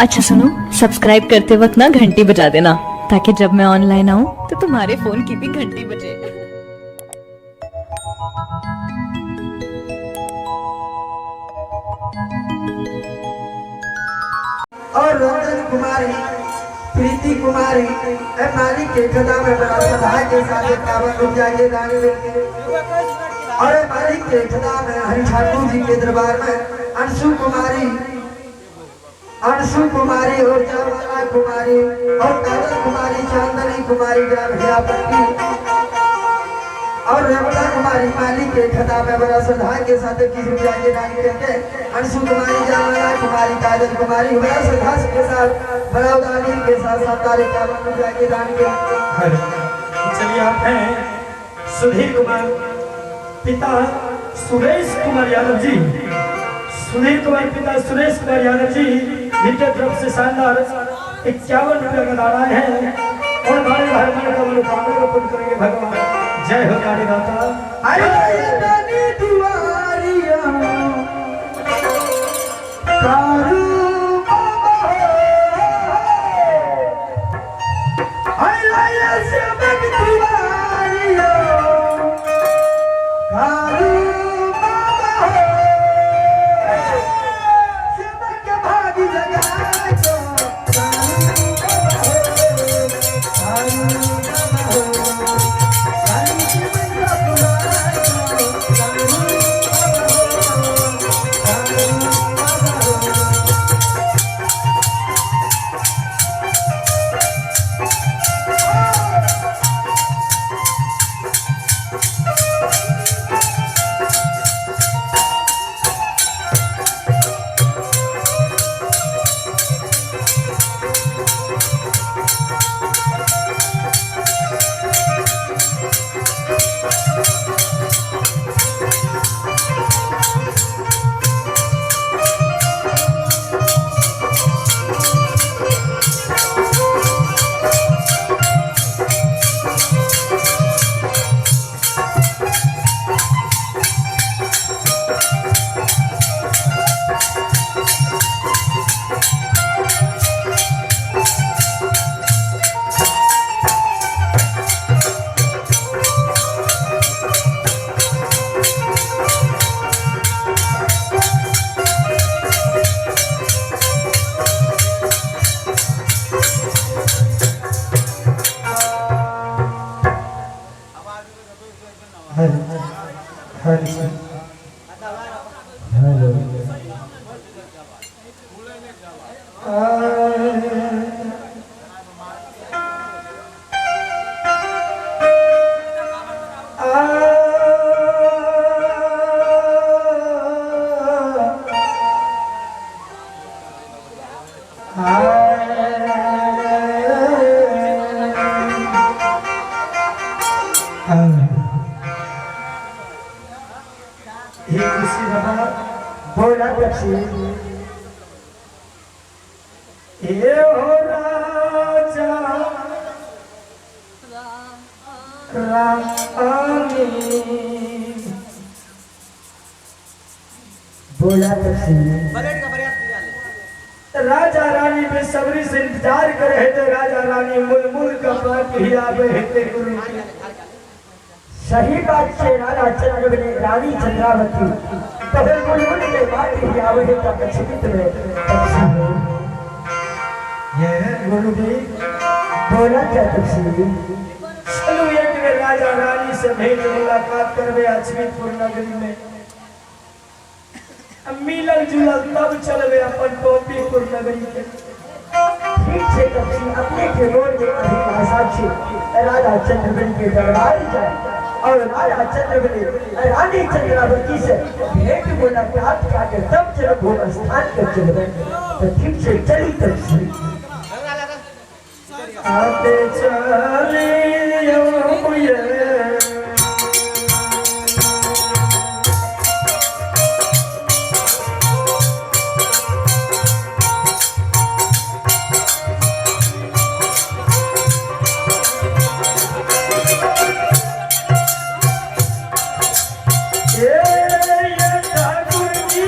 अच्छा सुनो, सब्सक्राइब करते वक्त ना घंटी बजा देना ताकि जब मैं ऑनलाइन आऊँ तो तुम्हारे फोन की भी घंटी बजे। और रंजन कुमारी, प्रीति कुमारी, ए मालिक के खदा में बड़ा सदा के साथ 51 रुपया के दान लेके और ए मालिक के खदा में हरि ठाकुर जी के दरबार में अंशु कुमारी, अंशु कुमारी और जामाला कुमारी और काजल कुमारी, चांदनी कुमारी, ग्राम हीरापट्टी और रमला कुमारी मालिक के खदा में बड़ा श्रद्धा के साथ 21 रुपया के दान करके अंशु कुमारी, जामाला कुमारी, काजल कुमारी बड़ा श्रद्धा के साथ बड़ा उदारी के साथ 7 तारीख 51 रुपया के दान के। चलिए आप हैं सुधीर कुमार, पिता सुरेश कुमार यादव जी, सुधीर कुमार पिता सुरेश कुमार यादव जी जिनके तरफ से शानदार 51 रुपया का दान आए हैं और हमारे घर में का मनोकामना को पूर्ण करेंगे भगवान। जय हो दानी दाता। अरे दानी दुआरिया कारू बाबा अरे सेवक दुआरिया कारू बाबा सेवक भागी जगाए को कारू बाबा कारू बाबा राजा रानी बेसब्री से इंतजार कर रहे थे। राजा रानी मुलमुल का पाक ही आवे थे गुरु। सही बात से राजा चंद्र ने रानी चंद्रावती तब मुलमुल के बात ही आवे थे तब लक्ष्मित में ये गुरु जी बोला क्या तफसील। चलो एक में राजा रानी से भेंट मुलाकात करवे अछमितपुर नगरी में मिलल जुलल तब चलवे अपन टोपीपुर नगरी के। ठीक से तफसील अपने के मोर में अभिलाषा छे राजा चंद्रबन के दरबार जाए और राजा चंद्रबन रानी चंद्रावती से भेंट मुलाकात करके तब चलब भोग स्थान पर चलवे। तो ठीक से चली तफसील आते चले ठाकुर जी।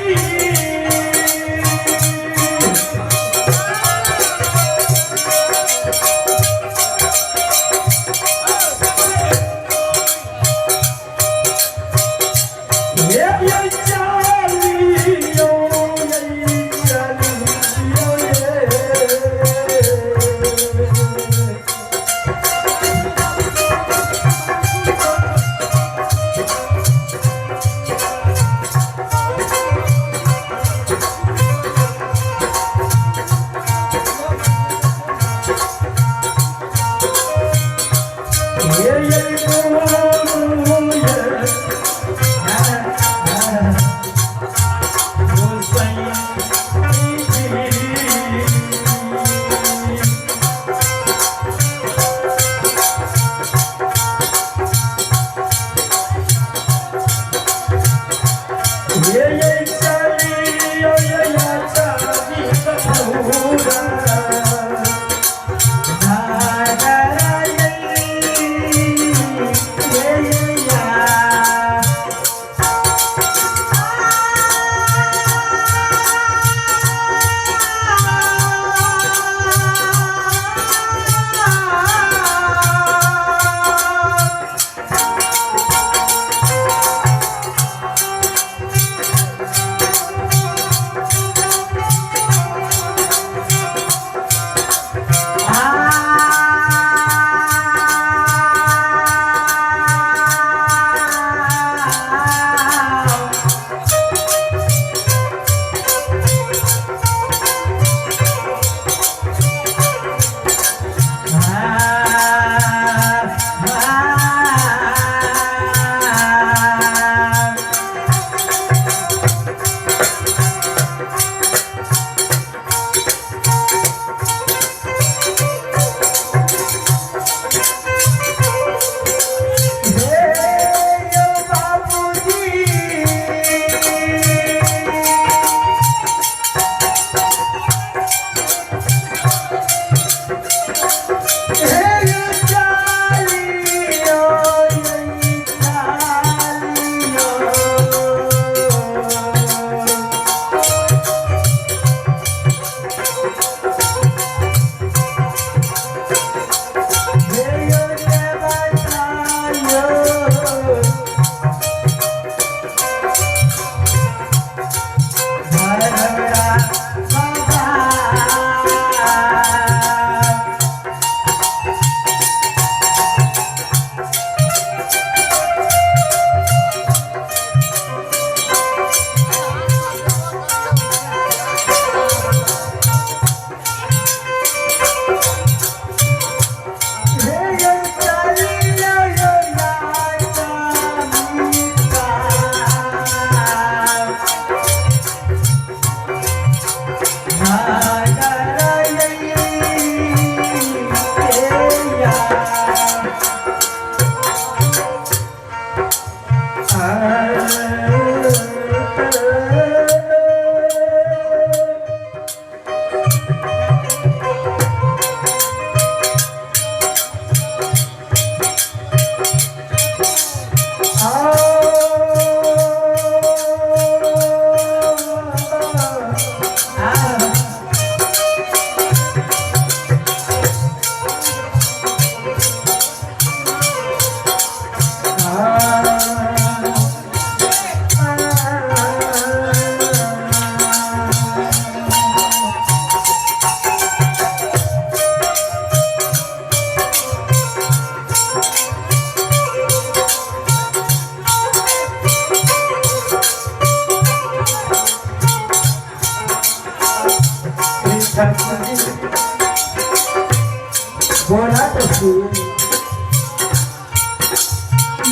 बोला तो सुन।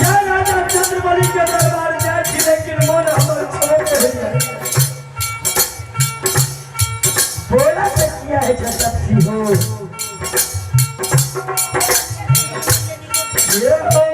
या राजा चंद्रबली के दरबार जाय छी, लेकिन मन हमर छोट है। बोला तो किया है जगत हो। ये हो।